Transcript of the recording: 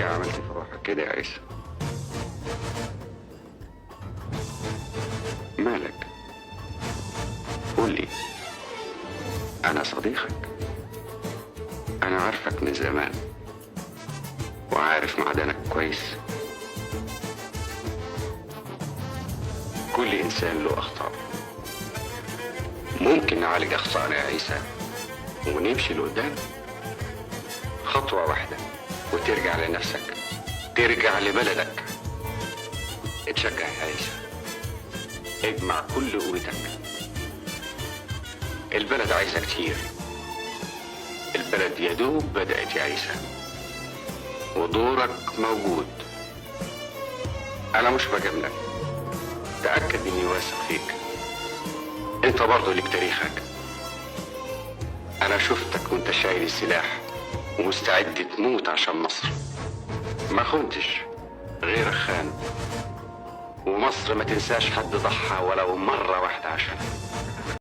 ليه عملت في روحك كده يا عيسى؟ مالك؟ قول لي، أنا صديقك، أنا عارفك من زمان وعارف معدنك كويس. كل إنسان له أخطاء، ممكن نعالج أخطائنا يا عيسى ونمشي لقدام خطوة واحدة وترجع لنفسك، ترجع لبلدك. اتشجع يا عيسى، اجمع كل قوتك. البلد عايزة كتير، البلد يدوب بدأت يا عيسى، ودورك موجود. أنا مش بجاملك، تأكد إني واثق فيك. أنت برضه ليك تاريخك. أنا شفتك وأنت شايل السلاح ومستعد تموت عشان مصر. ما خنتش، غيرك خان، ومصر ما تنساش حد ضحى ولو مرة واحدة عشانها.